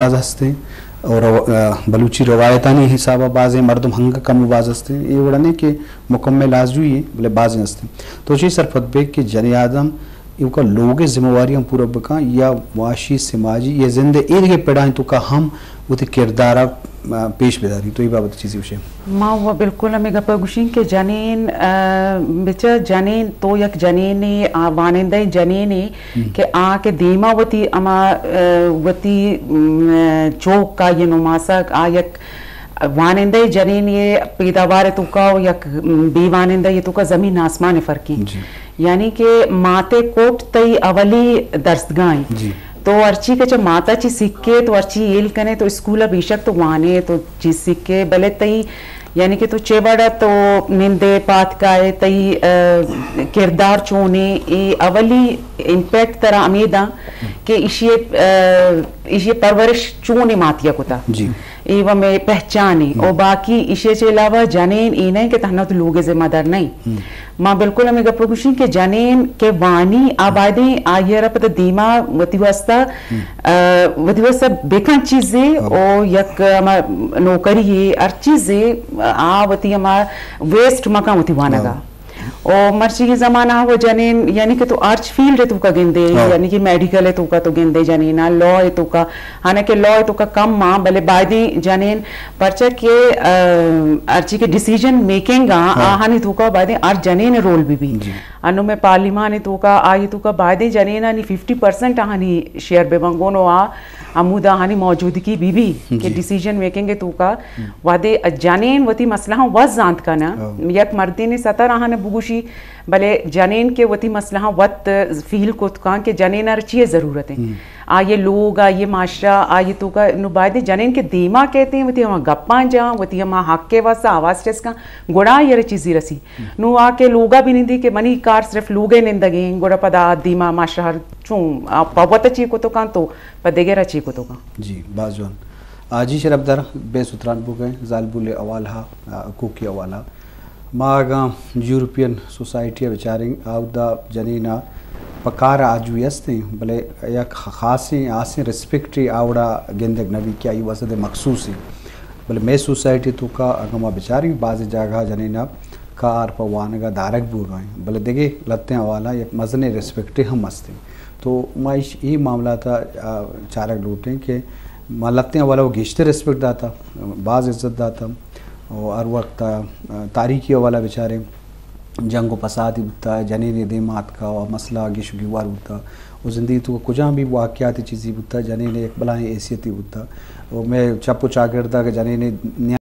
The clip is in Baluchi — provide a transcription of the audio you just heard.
باز ہستیں اور رو-، آ، بلوچی روایتانی حساب ءَ بازیں مردم ہنگہ کم و باز ہستیں۔ اے وڑ نہ کہ مکمل آجوئی ایں، بلے بازیں ہستیں۔ تو چی سرپد بے کہ جنی آدم ایوکا لوگ ءِ ذمہ واری ہم پورا بکاں یا معاشی، سماجی یا زند ءِ ایدگہ پڑاں توکا ہم وتی کردار ءَ، آ، پیش بداری۔ تو اے بابت چیزی گوشے؟ ما و بالکل ہمیں گپا گوشیں کہ جنین، آ، بچا جنین تو یک جنینے، آ، وانندہ جنینے کہ آ کہ دیما وتی اما، آ، وتی، م، چوک کا یہ نماسک آ یک وانندہ جنین یہ پیداوار توکا و یک بے وانندہ یہ توکا زمین آسمان فرقی۔ جی۔ یعنی کہ ماتے کوٹ تئی اولی درسگاہیں۔ جی۔ تو ہرچی کہ چہ ماتا چی سکے تو ہرچی ایل کنے تو اسکول بیشک تو وانے تو چی سکے، بلے تئی یعنی کہ تو چے وڑا تو نندے پاتکائے، تئی، آ، کردار چونے، اے اولی امپیکٹ ترا امیداں کہ ایشی، آ، ایشی پرورش چونے ماتیا کتا۔ جی۔ اے و میں پہچانے۔ او باقی ایشی چے علاوہ جنین اے نہیں کہ تہنا تو لوگ ذمہ دار نہیں۔ ما بالکل ہمیں گپ گوشیں کہ جنین کہ وانی آ بایدیں آئی ءَ را پدا دیما وتی واسطہ، آ، وتی واسطہ بکن چیزے او یک ہما نوکری ہے، ہر چیزے آ وتی ہما ویسٹ مکن وتی وانگا۔ او مرچی زمانہ وہ جنین یعنی کہ تو آرچ فیلڈ توکا گندے، یعنی کہ میڈیکل توکا تو گندے جنینا، لا توکا حالانکہ لا توکا کم ماں، بلے بایدیں جنین پرچا کہ، آ، ہرچی کہ ڈیسیژن میکنگ آ، آہانی توکا بایدیں ہر جنین رول بھی بھی۔ انو میں پارلیمان توکا، آئی توکا بایدیں جنینانی ففٹی پرسنٹ آہانی شیئر بہ بنگون و آ ہمودا آہانی موجودگی بھی بھی کہ ڈیسیژن میکنگ توکا وہدے جنین وتی مسئلہ وز زانت کنا، یک مردین ستر آہان بگوشی، بلے جنین کہ وتی مسئلہ وت فیل کت کان کہ جنین ہر چیئے ضرورت ہے۔ آئی لوگ، آئی معاشرہ، آئی توکا نو بایدیں جنین کہ دیما کہتے ہیں، وتی ہما گپاں جاں، وتی ہما حق کے واسطہ آواز چست کن، گڑا آئی چیزی رسی۔ نو آ کہ لوگا بھی نندی کہ منی کار صرف لوگے نندگیں، گڑا پدا دیما معاشرہ چون آ پہ وت چی کتو کان تو پہ دگرا چی کتو کان۔ جی، باز جوان۔ آ، جی شرف دار، بے ستران بوگئے، زالبول حوالہ، آ، حقوقی حوالہ۔ ما اگاں یورپین سوسائٹی ءَ بچاریں، آودا جنین ءَ پہ کار آجوئی ہستیں، بلے یک خاصیں آسیں ریسپیکٹے آوڑا گندگ نہ بیت کہ آئی واسطہ مخصوصیں۔ بلے مئے سوسائٹی توکا اگاں ما بچاریں، بعض جاگہ جنین ءَ کار پہ وانگ ءَ دارگ بوگا ایں، بلے دگہ لہتیں حوالہ یک مزنیں ریسپیکٹے ہم ہستیں۔ تو ما ایش، اے معاملات ءَ، آ، چارگ لوٹیں کہ ما لہتیں حوالہ ءَ گیشتر ریسپیکٹ داتا، باز عزت داتا، و ہر وقت، آ، تاریخی حوالہ بچاریں، جنگ و فسادی بوتا، جنین دیما آتکا و مسئلہ گیش و گیوار بوتا، و زندگی تو کجام بھی واقعات چیزی بوتا، جنین یک بلاہیں حیثیتی بوتا، و مئے چپ و چاگرد ءَ کہ جنین